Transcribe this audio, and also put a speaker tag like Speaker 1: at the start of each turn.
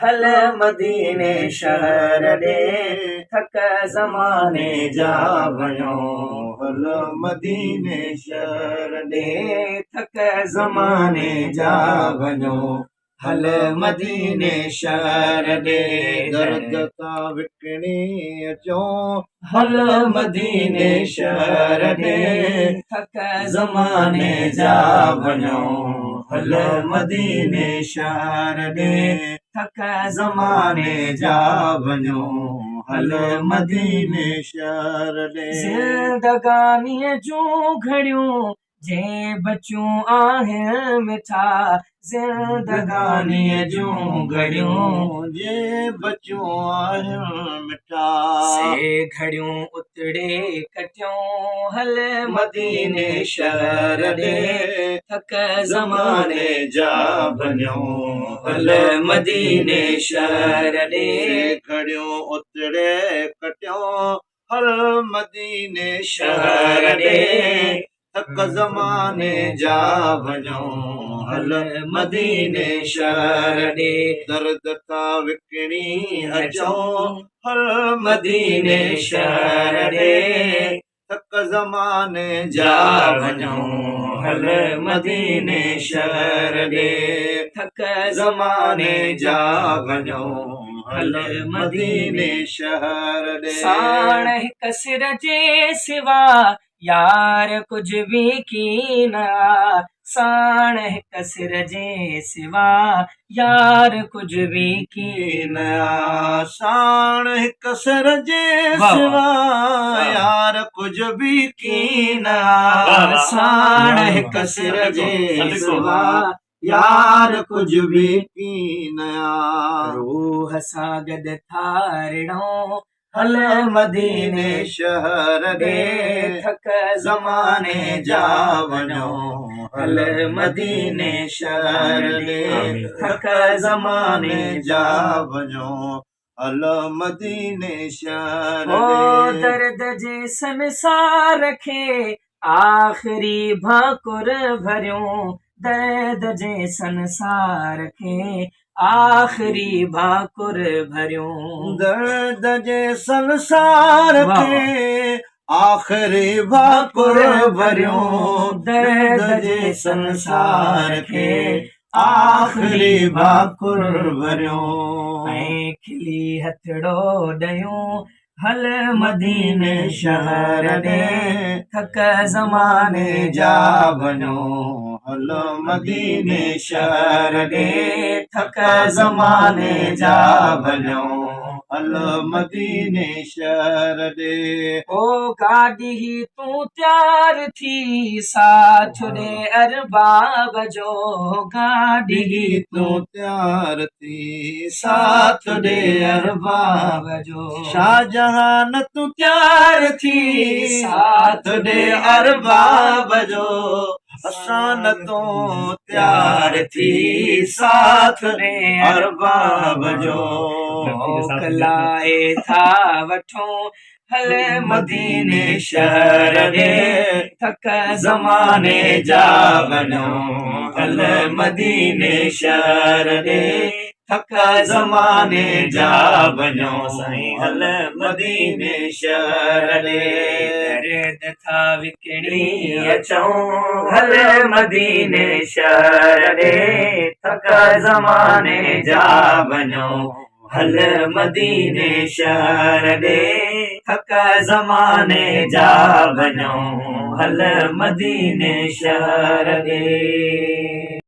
Speaker 1: هل مديني شهر ڏي، ٿڪ زماني جا وڃو.
Speaker 2: هل مديني شهر ڏي،
Speaker 1: ٿڪ زماني جا وڃو. هل مديني شهر ڏي،
Speaker 2: درد ٿا وڪڻي اچون.
Speaker 1: هل مديني شهر ڏي، ٿڪ زماني جا وڃو. هل مديني شهر ڏي، ٿڪ زماني جا وڃو. هل مديني
Speaker 2: شهر ڏي.
Speaker 1: زندگانيء جون گهڙيون جي بچيون آهن مٺا، زندگانيء جون گهڙيون
Speaker 2: جي بچيون آهن مٺا،
Speaker 1: سي گهڙيون اتڙي ڪٽيون. هل مديني شهر ڏي، ٿڪ زماني جا وڃو. هل مديني شهر ڏي،
Speaker 2: سي گهڙيون اتڙي ڪٽيون. هل مديني
Speaker 1: شهر ڏي،
Speaker 2: ٿڪ زماني جا وڃو.
Speaker 1: هل مديني شهر ڏي،
Speaker 2: درد ٿا وڪڻي اچون. هل
Speaker 1: مديني شهر ڏي،
Speaker 2: ٿڪ زماني
Speaker 1: جا وڃو. هل مديني شهر ڏي، ٿڪ زماني جا وڃو. هل مديني
Speaker 2: شهر ڏي.
Speaker 1: ساڻ هڪ سر جي سوا يار ڪجهه به ڪين آ، ساڻ هڪ سر جي سوا يار ڪجهه به ڪين آ.
Speaker 2: ساڻ هڪ سر جي
Speaker 1: واهه.
Speaker 2: سوا يار ڪجهه به ڪين
Speaker 1: آ، ساڻ هڪ سر جي سوا يار ڪجهه به
Speaker 2: ڪين آ.
Speaker 1: روح سان گڏ ٿارڻو. هل مديني
Speaker 2: شهر
Speaker 1: ڏي،
Speaker 2: ڏي،
Speaker 1: ٿڪ زماني جا وڃو. هل مديني شهر ڏي، ٿڪ زماني جا
Speaker 2: وڃو. هل مديني شهر
Speaker 1: او
Speaker 2: ڏي.
Speaker 1: درد جي سنسار کي آخري ڀاڪر ڀريون، درد جي سنسار کي آخري ڀاڪر ڀريون.
Speaker 2: درد جي سنسار
Speaker 1: واهه.
Speaker 2: کي آخري ڀاڪر ڀريون.
Speaker 1: درد جي سنسار کي آخري ڀاڪر
Speaker 2: ڀريون.
Speaker 1: ۽ کلي هٿڙو ڏيون. هل مديني شهر ڏي، ٿڪ زماني جا وڃو.
Speaker 2: هل مديني
Speaker 1: شهر ڏي، ٿڪ زماني جا وڃو.
Speaker 2: هل مديني شهر ڏي.
Speaker 1: او گاڏي تون تيار ٿي، ساٿ ڏي ارباب جو. گاڏي
Speaker 2: تون تيار ٿي، ساٿ ڏي ارباب
Speaker 1: جو.
Speaker 2: شاهجهان تون
Speaker 1: تيار ٿي، ساٿ ڏي ارباب جو.
Speaker 2: اسان تون
Speaker 1: تيار ٿي، ساٿ ڏي ارباب جو. موڪلائي ٿا وٺون. هل مديني شهر ڏي، ٿڪ زماني جا وڃو. هل مديني شهر ڏي، ٿڪ زماني جا وڃو. سائين هل مديني شهر ڏي، درد ٿا وڪڻي اچون. هل مديني شهر ڏي، ٿڪ زماني جا وڃو. هل مديني شهر ڏي، ٿڪ زماني جا وڃو. هل مديني شهر ڏي.